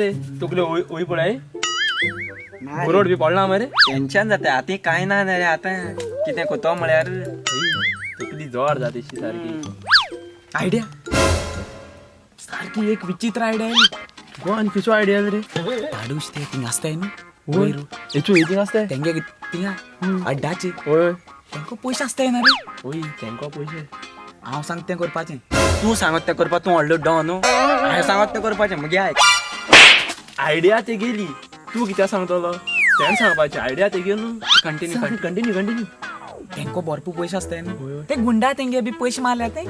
रे तुकले वय पळय बरोड बी पडला मरे. टेन्शन जाता आतां कांय ना रे आतां कितें कोतो म्हळ्यार. तकली जोर जाता अशी सारकी. आयडिया सारकी एक विचित्र आयडिया आयली. गोवान किसो आयडिया रे? धाडूस ते थिंग आसताय न्हू वयर हेचो हेती आसताय. तेंगे थिंगा अड्डाचे वय. तेंका पयशे आसताय ना रे. वय तेंका पयशे. हांव सांगता तें करपाचें. तूं सांगत तें करपा, तूं व्हडलो डॉन न्हू. हांवें सांगत तें करपाचें मगे आयक. आयडिया ते गेली, तूं कित्याक सांगतलो? तेणें सांगपाचें आयडिया ते गेली न्हू. Continue continue continue. तेंका भरपूर पयशे आसताय न्हू. ते गुंडा तेंगे बी पयशे मारल्या ते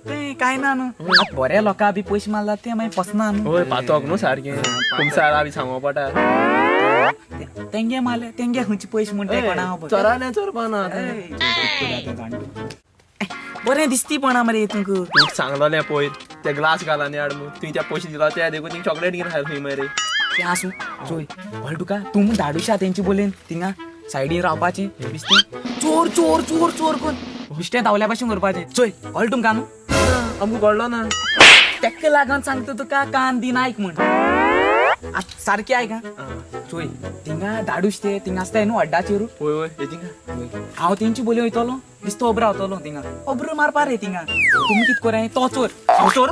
ते कांय ना न्हू. आतां बऱ्या लोकां बी पयशे मारला ते मागीर फसना न्हू. वय पातोक न्हू सारकें कुमसारा बी सांगो पडटा. तेंगे मारले तेंगे खंयचे पयशे म्हण ते कोणा खबर. चोराले चोरपा ना. बरें दिसती पणा मरे तुमकां. तूं सांगलोलें पयर ते ग्लास घालानी हाड म्हूण, तुवें ते पयशे दिला ते देखून थिंग चॉकलेट घेवन खायल खंय मरे. तें आसूं चोय कळ्ळें तुका. तूं म्हूण धाडूशा तेंची बोलेन थिंगा सायडीन रावपाचें बिस्तें चोर चोर चोर चोर कोन बिश्टें धांवल्या भाशेन करपाचें. चोय कळ्ळें तुमकां न्हू? आमकां कळ्ळो ना. तेका लागून सांगता तुका कान दिन आयक म्हण. आतां सारकें आयक आं. चोय थिंगा धाडूश ते थिंगा आसताय न्हू अड्डाचेर. वय वय हेतिंगा. हांव तेंची बोली वयतलो दिसतो ओबरो रावतलो थिंगा ओबरो मारपा रे थिंगा. तुमी कित कोराय तो चोर हांव चोर.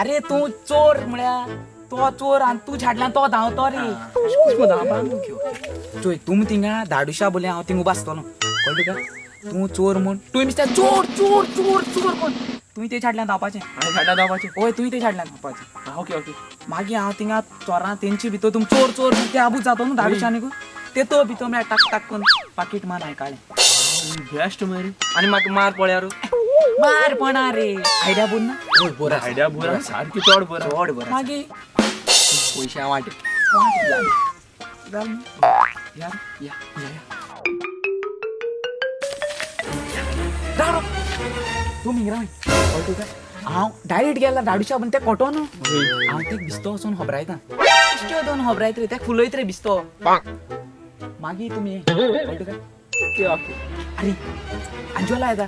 अरे तूं चोर म्हळ्यार तो चोर आनी तूं झाडल्यान तो धांवतो रे. चोय तुमी थिंगा धाडुशा बोले हांव थिंग उबो आसतलो. कळ्ळें तुका? तूं चोर म्हूण तुवें दिसता चोर चोर चोर चोर कोण तुवें ते झाडल्यान धांवपाचें. हांवें सायडा धांवपाचें. हय तुवें ते झाडल्यान धांवपाचें. Okay okay. मागीर हांव थिंगा चोरां तेंचे भितर तुमी चोर चोर म्हूण ते आबूज जातो न्हू धाडुशा न्ही ते तो भितर म्हळ्यार टाक टाक करून पाकीट मार हांवें काडलें. बेस्ट मरे. आनी म्हाका मार पळयार. मार पणा रे आयडिया बोल ना. बरो आयडिया बरा सारकी चड बरा. चड बरो. मागीर पयशे वांटे. जालें यार. या या या. राव राव. तूं हिंग राव. कळ्ळें तुका? हांव डायरेक्ट गेला धाडुशा पण ते कोटो न्हू. हांव तेक बिस्तो वचून खबरायता. बिश्टे वचून खबरायत रे तेक फुलयत रे बिस्तो. मागीर तुमी कळ्ळें तुका? Okay okay. अरे अंजोला येता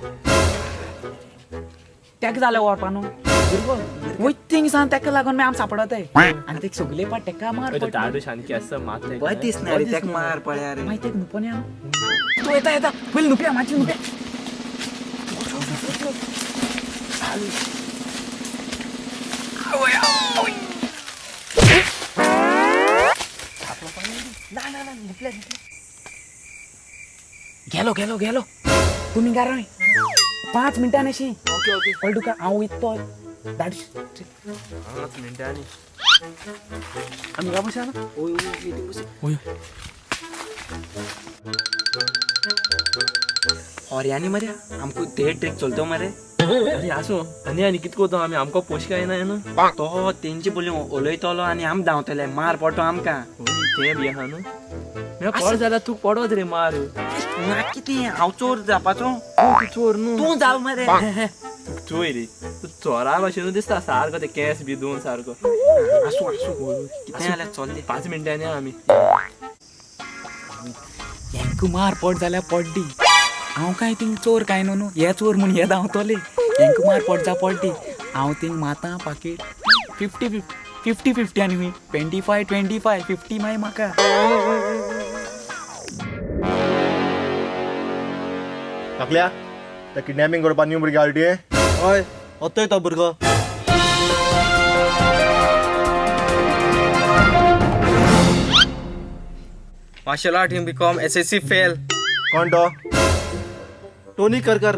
तेका जालें व्हरपा न्हू. वयता थिंग सान तेका लागून मागीर आम सांपडताय आनी तेक सगले पाट तेका मार पडटा. धाडूश आनी केस मारता. बरें दिसना रे तेका मार पळयार. मागीर तेक नुपोन या तूं येता येता पयलीं नुपया मातशी नुपया. गेलो गेलो गेलो. तुमी गारा 5 मिनटां अशी. Okay okay. कळ्ळें तुका? हांव वयता तो धाडूश. 5 मिनटांनी आमी का बसा ना. वय हरयांनी मरे आमकां ते ट्रीक चलतो मरे. अरे आसूं आनी आनी कित कोतो आमी आमकां पोश काय ना न्हू. तो तेंची बोली उलयतलो आनी आम धांवतले मार पडटो आमकां. तें बी आहा न्हू. म्हाका कळ जाल्यार तूं पडत रे मार. ना कितें हांव चोर जावपाचो? तूं चोर न्हू. तूं जाव मरे. चोय रे तूं चोरा भाशेन दिसता सारको ते केंस बी दोन सारको. आसूं आसूं कितें जाल्यार चल्ले. 5 मिनटांनी आमी. हेंका मार पड जाल्यार पडली. हांव काय थिंग चोर काय न्हू न्हू हे चोर म्हूण हे धांवतले. हेंका मार पड जा पडली. हांव थिंग माता पाकीट 50 50 50 आनी 25 25 50 मागीर म्हाका. धाकल्या ते किडनॅपिंग करपा न्यू भुरगे हाडली. हय होतोय तो भुरगो. Martial art him become SSC fail. कोण तो? टोनी करकर.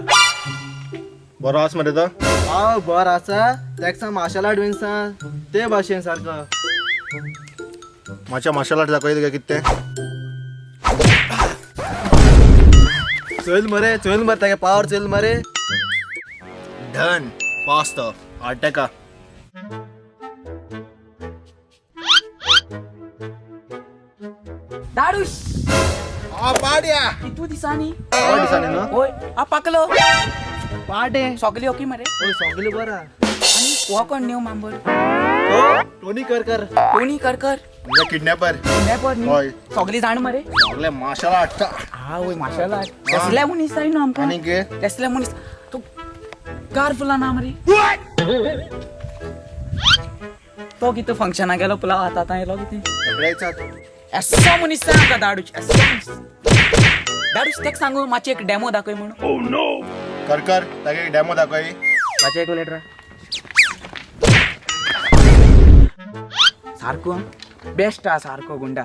बरो आस मरे तो. हांव बरो आसा तेका सांग मार्शल आर्ट बीन सांग ते भाशेन सारको. मातशें मार्शल आर्ट दाखय तुका कितें तें. चोयल मरे चोयल मरे तेगे पावर चोयल मरे. डन पास तो हाड तेका. धाडूश पाड्या कितू दिसांनी. दिसांनी न्हू. हय आ पाकलो पाटे सगले ओके मरे. हय सगले बरा. आनी हो कोण न्यू मेंबर? टोनी करकर. टोनी करकर म्हणजे किडनॅपर. किडनॅपर न्हू. हय. सगले जाण मरे. सगले मार्शल आर्ट. हा वय मार्शल आर्ट तसले मनीस जाय न्हू आमकां. आनी कितें? तसले मनीस तूं कार फुला ना मरे. तो कितें फंक्शनाक गेलो पुलाव आतां आतां येयलो कितें सगळ्याचा एसो मनीस आमकां दाडूच एसो मनीस दाडूच तेका सांगू मातशें एक डॅमो दाखय म्हणून. कर कर ताका एक डॅमो दाखय. मातशें एक मिनिट राव. सारको बेस्ट आहा सारको गुंडा.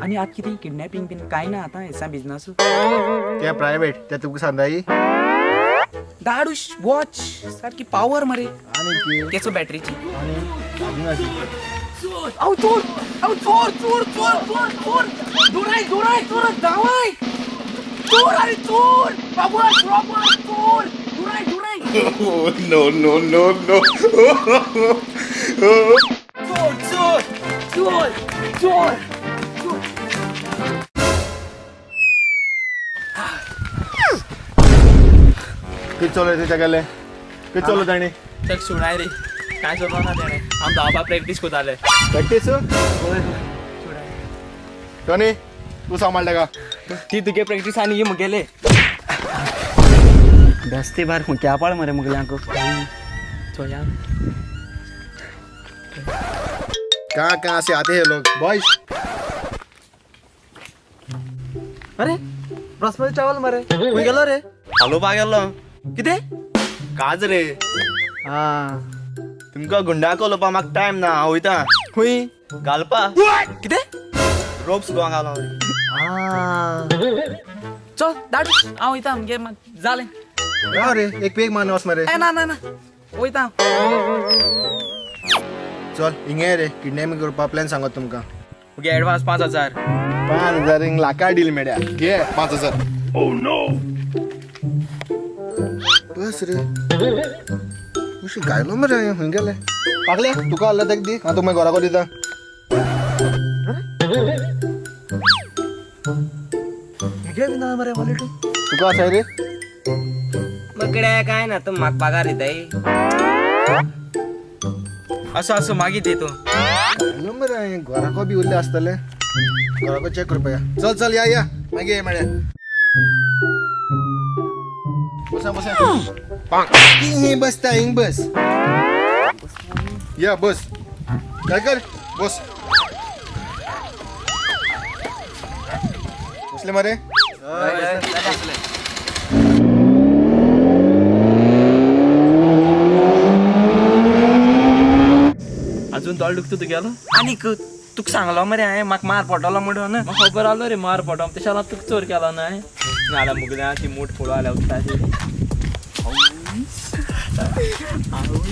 आनी आतां कितें किडनॅपिंग बीन कांय ना आतां हेसा बिजनस. ते प्रायव्हेट ते तुका सांगताय. दाडूश वॉच सारकी पावर मरे. आनी केसो बॅटरीची. आनी आनी अहो चोर, अहो चोर चोर चोर चोर चोर, दोराय दोराय चोर धावाय चोर, अरे चोर बाबा बाबा चोर, दोराय दोराय. No no no no. चोर चोर चोर चोर चोर. कित चलय तुज्या गेले? कित चलो ताणी? तेक सुणाय रे, कांय चलना ना तेणें. हांव धांवपा प्रॅक्टीस करताले. प्रॅक्टीस? टोनी तूं सांबाळ ताका. ती तुगे प्रॅक्टीस आनी ही मुगेले. बेस्ती भायर खुंट्या पाळ मरे मुगल्यांक. चोया. कहाँ कहाँ से आते हैं लोग बॉयज. अरे बासमती चावल मरे खंय गेलो रे? हालोवपाक गेल्लो. कितें? काज रे. हा तुमकां गुंडाक उलोवपाक म्हाका टायम ना. हांव वयता. खंय? घालपा. कितें? रोप्स गोवा घालो. आ चल दाडूश हांव वयता आमगे जालें. राव रे एक पेग मान वच मरे. ए ना ना ना वयता हांव. चल हिंगे रे किडनॅपिंग करपा प्लॅन सांगत तुमकां. मुगे एडवान्स 5,000. 5,000 हिंग लाखा डील मेळ्या. घे 5,000. बस रे अशी गायलो मरे खंय गेले? पागले तुका आहले तेका दी, हांव तुका मागीर घराको दिता. मुगे बी ना मरे वॉलेट. तुका आसा रे? मगडे काय ना तूं म्हाका पगार दिताय. असो असो मागीर दी तूं. गायलो मरे घराको बी उरले आसतले. घराको चॅक करपा. चल चल या या मागीर ये मेळ्या. बसा बसा हिंग बसता हिंग बस. या बस काय कर बस. बसले मरे? अजून तोंड दुखता तुगेलो? आनीक तुका सांगलो मरे हांवें म्हाका मार पडटलो म्हणून. म्हाका खबर आलो रे मार पडो तेशें जाल्यार तुका चोर केलो न्हय. नाल्यार मुगल्या ती मूठ फोडो आल्या उदकाची.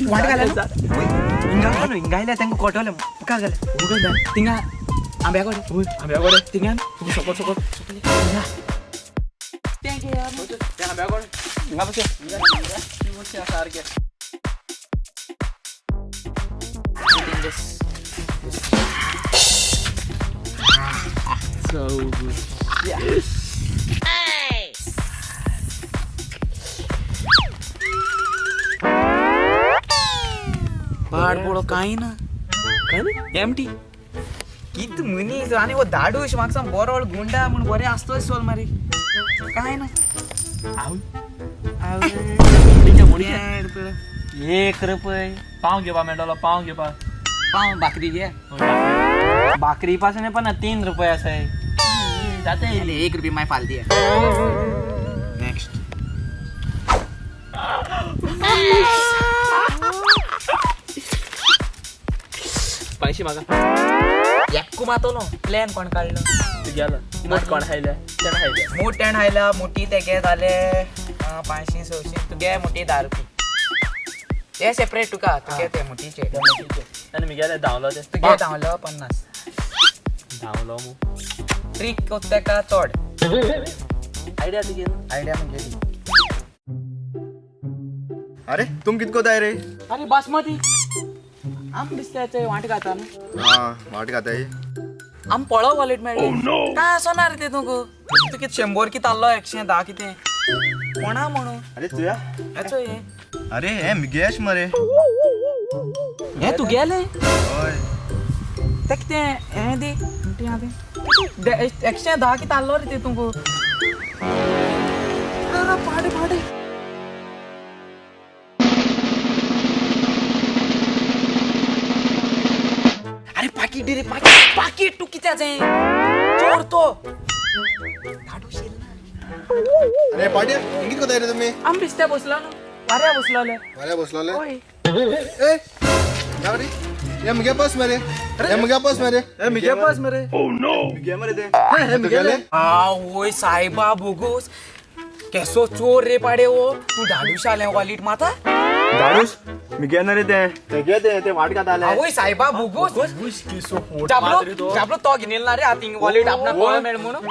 वाट घाल्या हिंगा न्हू हिंगा आयल्या तांकां कोटोलें मुखार घालें. थिंगा आंब्या कडेन. आंब्या कडेन थिंगा सकल सकल. हिंगा बस. सारकें. So good. Yes. पाड पोडो कांय ना. काय न्ही? एमटी कित मनीस आनी हो दाडूश म्हाका सांग बरो गुंडा म्हूण बरें आसतोच चल मरे. कांय ना. एक रुपय. पाव घेवपा मेळटलो पाव घेवपा. पाव भाकरी घे. भाकरी पासून पण 3 रुपये आसाय. जाता एक रुपये माय फाल दिया. नेक्स्ट. 500 म्हाका. एकू मातलो प्लॅन कोण काडलो? तुगेलो मोठ कोण खायले तेणें खायले. मोठ तेणें खायला मोठी तेगे जाले 500 600 तुगे मोठी 10 रुपये. ते सेपरेट तुका तुगे ते मोठीचे. आनी मुगेले धांवलो ते. तुगे धांवलो 50. धांवलो मू. ट्रीक तेका चड. आयडिया तुगे आयडिया मुगेली. अरे तुम कित कोताय रे? अरे बासमती आम दिसता वांट खाता न्हू. हा वाट खाताय. आम पळो वॉलेट मेळ्ळें. काय आसना रे ते तुका? तूं कितें 100 कितें आहलो 110 कितें कोणा म्हणून? अरे तुया हेचो हे. अरे हे मिगेश मरे. हे तूं गेले? हय. ते कितें हें दी म्हणटा तें 110 कितें आहलो रे ते तुमकां. पाडे पाडे. त्याचें चोर तो धाडूस येयलो ना. अरे पाट्या कितें कोताय रे तुमी? आमी बिस्त्या बसला न्हू, वाऱ्या बसलोले. वाऱ्या बसलोले? हय. ए राव रे, हे मुगे पर्स मरे, हे मुगे पर्स मरे, हे मुगे पर्स मरे. मुगे मरे ते. हे मुगेले. आवय सायबा बोगोस केसो चोर रे पाडे हो. तूं धाडूशालें वॉलेट माता? धाडूस मुगे ना रे ते, तेगे ते ते वाट घाताले. आवय सायबा बोगोस जापलो जापलो तो घेनेल ना रे आती वॉलेट आपणाक कोण मेळ म्हणून.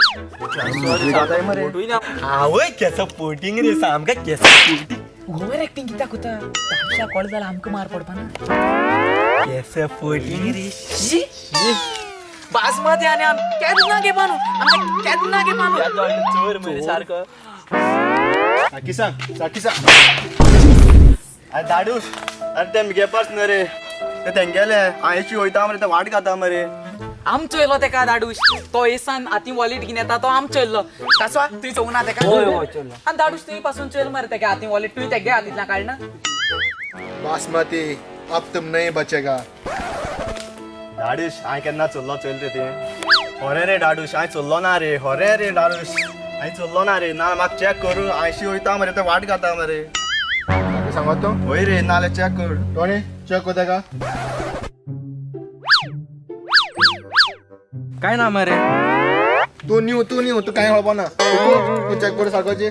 आवय केसो पोटिंग रे, सामका केसो पोटिंग. ओवर एक्टिंग कित्याक कोता? धाडूशा कळ जाल्यार आमकां मार पडपा ना. केसो पोटिंग रे. बासमती आनी आम केन्ना घेवपा न्हू, आमकां केन्ना घेवपा न्हू. चोर मरे सारको. सारकी सांग, सारकी सांग. अरे धाडूस, अरे ते मुगे पर्स न्हय रे, ते तेंगेले. हांव वयता मरे, ते वाट घाता मरे. आमचो येयलो तेका धाडूस, तो एसान हातीं वॉलेट घेवन येता तो आमचो येयल्लो. कासवा तुवें चोवंक ना तेका? आनी धाडूस तुवें पासून चोयल मरे तेका हातीं वॉलेट, तुवें तेगे हातींतल्यान काडना. बासमती अब तुम नहीं बचेगा. धाडूस हांवें केन्ना चोरलो चोयल रे तें? हरे रे धाडूस, हांवें चोरलो ना रे. हरे रे धाडूस, हांवें चोरलो ना रे. ना म्हाका चॅक करू, हांयशी वयता मरे, ते वाट घाता मरे. सारकें सांगत तूं? हय रे, नाल्यार चॅक कर. टोनी चॅक कोता का? काय ना मरे. तूं न्यू, तूं न्यू, तूं कांय कळपा ना. तूं चॅक कर सारकोची.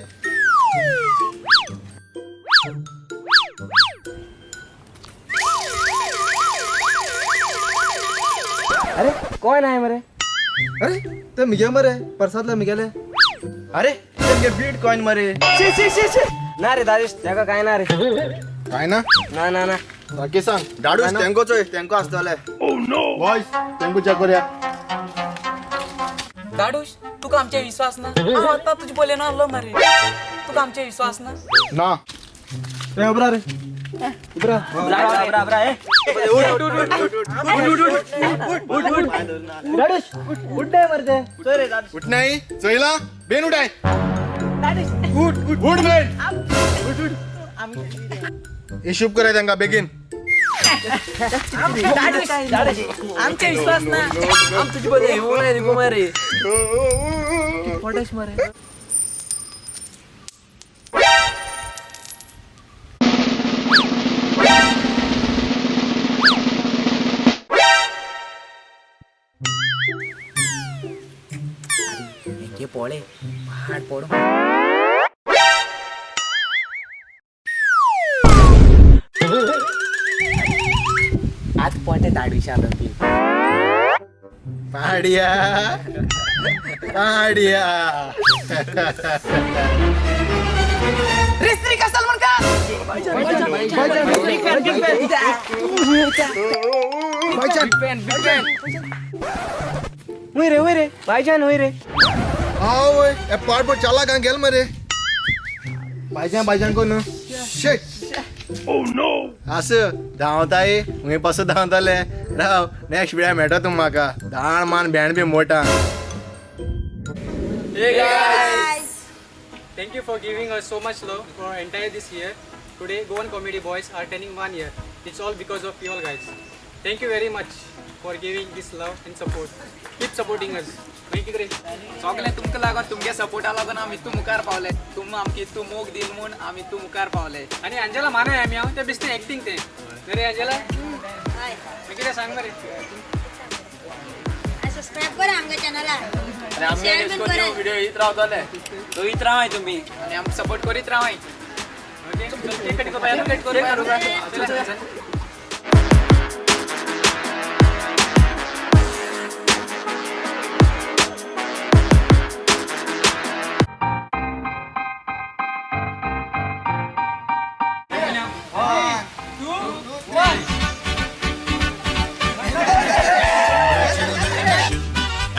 अरे कोण आहे मरे? अरे ते मुगे मरे पर्सांतले मुगेले. अरे ते मुगे बीट कॉइन मरे. शी शी शी शी. ना रे दादेश, तेका काय ना रे. काय ना? ना ना ना. सारकें सांग. धाडूस तेंको चोय, तेंको आसतले. बॉयज तेंको चॅक करूया. धाडूस तुका आमचे विश्वास ना? हांव आतां तुजे पळयन आहलो मरे, तुका आमचे विश्वास ना? ना. ए उबरा रे, उबरा. ब्रा ब्रा ए धाडूस उठ मरे ते. उठ नाही चोयला बेन उठाय. उठ उठ बेन. हिशोब कराय तांकां बेगीन. आमचे विश्वास ना. आम तुजे पळय येवं रे मरे पडश मरे. हेंगे पळय पाड पडूं. आत पोटे धाडूशा ती. पाड्या पाड्या. रेस्त्री का सलमान खान. भाईजान वय रे, वय रे भाईजान, वय रे. आवय हे पाड पड चाला गां गेल मरे. भाईजान भाईजान कोण? शेट. आसू धांवताय हुंय पासून धांवताले. राव नेक्स्ट वेळा मेळटा तूं म्हाका. धाण मान भेंड बी मोटा. Hey guys! Thank you for giving us so much love for entire this year. Today, Goan Comedy Boys are turning 1 year. It's all because of you all guys. Thank you very much for giving this love and support. Keep supporting us. Thank you रे. सगळें तुमकां लागून, तुमगे सपोर्टा लागून आमी इतू मुखार पावले. तुम आमकां इतू मोग दिल म्हूण आमी इतू मुखार पावले. आनी अंजला मानाय आमी हांव तें बेश्टें एक्टिंग तें. रे अंजला, कितें सांग मरे. सबस्क्राईब करा आमच्या चॅनलाक. आनी आमी व्हिडिओ येत रावतले, चोयत रावाय तुमी आनी आमकां सपोर्ट करीत रावाय. ओके, केक कट करपा, कट करूया.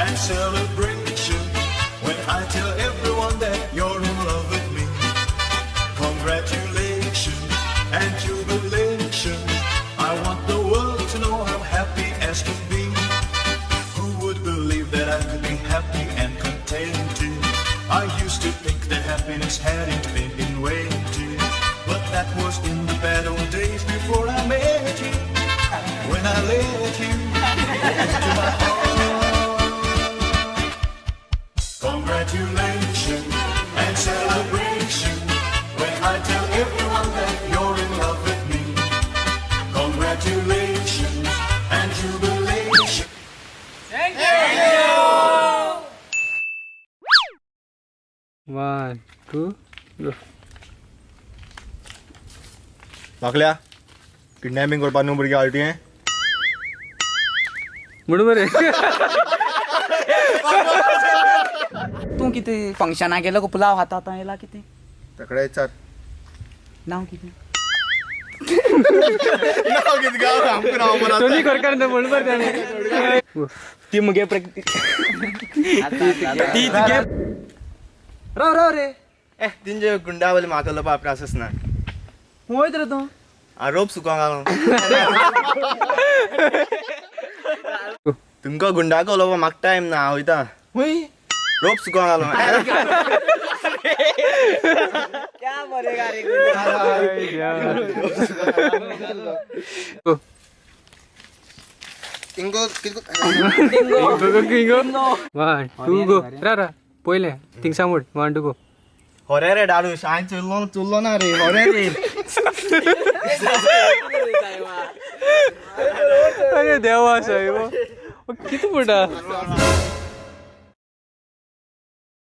And celebration when I tell everyone that you're in love with me. Congratulations and jubilation. I want the world to know I'm happy as can be. Who would believe that I could be happy and contented? I used to think that happiness hadn't been invented, but that was in the bad old days before I met you. When I let you into my heart. I tell everyone that you're in love with me. Congratulations and jubilation. One two go. बाकल्या kidnapping करपा न्हू भुरगे आल्टी हें. म्हणून बरें. तूं कितें फंक्शनाक गेलो पुलाव खाता आतां येयला कितें? तेकडे विचार. नांव कितें? दोन्ही करकार म्हणून बरें त्याने. ती मुगे ती तुगे. राव राव रे. ए तेंचे गुंडावली म्हाका उलोवपा प्रासस ना. वयत रे तूं. हांव रोप सुकोंक घालूं तुमकां गुंडाक उलोवपा म्हाका टायम ना, हांव वयता. हुंय? रोप सुकोंक घालूं. इंगो कितको? Go go go. One two go. रा रा पयलें थिंगसा मोड. वन टू गो. होरे रे डाडूश, हांवें चुरलो चुरलो ना रे, होरे रे. अरे देवा साहेब, कितें म्हणटा?